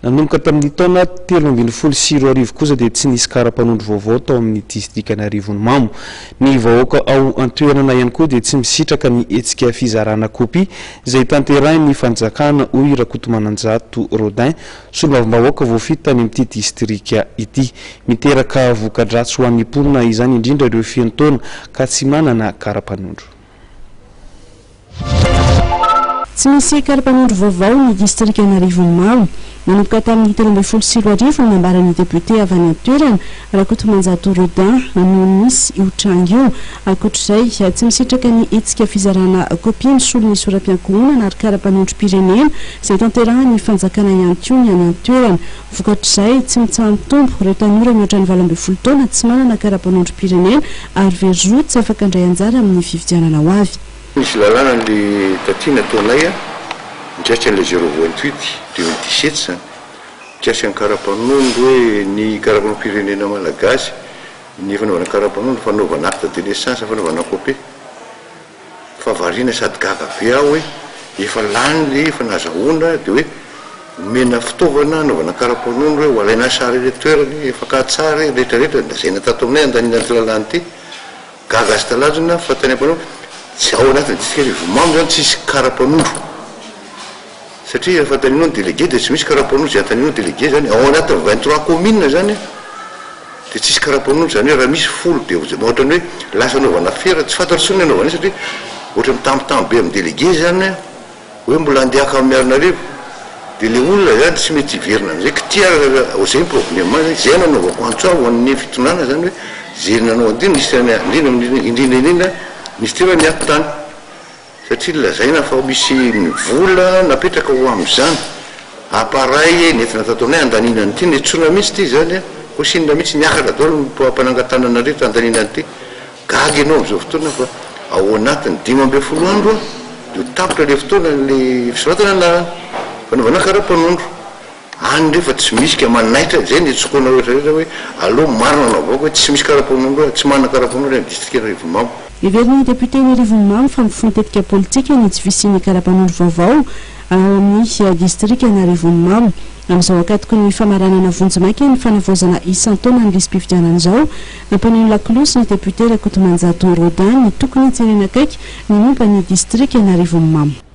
Nanomboka tamin'ny taona 2013 kosa dia tsy nisy kara-panondro vaovao tao amin'ny distrikan'Arivonimamo. Ny vahoaka ao an-toerana ihany koa dia tsy misitraka ny hetsika fizarana kopia izay tanterahin'ny fanjakana, hoy Rakotomananjato Rodin, solombavambahoaka voafidy tany amin'ity distrika ity. Miteraka voka-dratsy ho an'ny mponina izany indrindra ireo feno taona ka tsy manana kara-panondro. Tsy misy kara-panondro vaovao ny distrikan'Arivonimamo. Nanomboka tamin'ny 2013 no nambaran'ny depiote avy any an-toerana, Rakotomanjato Rodin, no nisy io tranga io. Ankoatra izay, tsy misitraka ny hetsika fizarana kopia misolo ny sora-piankohonana ary kara-panondrom-pirenena izay tanterahan'ny fanjakana ihany koa ny any an-toerana. Vokatr'izay, tsy mitsaha-mitombo ireo tanora mihoatra ny 18 taona tsy manana kara-panondrom-pirenena ary very zo tsy afaka handray anjara amin'ny fifidianana ho avy. Misy lalàna le taty nataonay a, mikasika an'ilay zéro vingt huit deux mille dix sept zany, mikasika ny karapanondro hoe ny karapanondrom-pirenena malagasy, ny fanaovana karapanondro, fanaovana acte de naissance, fanaovana copie. Fa variana sady gaga be aho hoe efa lany le efa nazahoana de hoe omena fitaovana hanaovana karapanondro hoe ho alaina sary eny an-toerana, efa ka tsara e, rehetra rehetra, lazaina tato aminay handaniana an'ity lalàna ity. Gaga sy talanjona fa tany am-panao tsy ao anatin'ny distrika Arivonimamo zany tsisy kara-panondro satria rehefa antaninao ny délégué dia tsy misy kara-panondro izay antaninao ny délégué zany ao anatin'ny 23 communes zany dia tsisy kara-panondro zany hoe raha misy folo dia ohatran'ny hoe lasa anaovana fera tsy fantatro intsony ny anaovana azy satria ohatran'ny mitambitamby be amin'ny délégué zany Hoe mbola andeha haka Miarinarivo de le olona zany tsy mety hiverina amizay k'ty ary zay ny problème zany, zay nanaovako antso avo an'ny fitondrana zany hoe ze nanao an'ity ministère ny indrindra indrindra indrindra ministère ny atitany satria lazaina fa misy ny vola napetraka ho amizany appareil nentina tato aminay handaniana an'ity niantsoana mihitsy ity zany a, consigne mihitsy niakatra daholo ny mpanangan-tanana rehetra handaniana an'ity. Gaga ianao amin'izao fotoana fa ao anatin'ny 15 andro dia ho tapitra ilay fotoana ilay fisoratana anarana, fanaovana kara-panondro. Any rehefa tsy misy ka manaitra, izay no iantsoako rehetra rehetra hoe aleo marina no avoaka hoe tsy misy kara-panondro, tsy manana kara-panondro any amin'ny distrikan'Arivonimamo. Heverin'ny depioten'Arivonimamo fa mifono tetika politika ny tsy fisian'ny kara-panondro vaovao ao amin'ny distrikan'Arivonimamo. Amin'izao ankatoky ny famaranana vonjimaika ny fanavaozana isan-taona ny lisi-pifidianana izao, nampaneno lakolosy ny depiote Rakotomanjato Rodin ny tokony hijerena akaiky ny momba ny distrikan'Arivonimamo.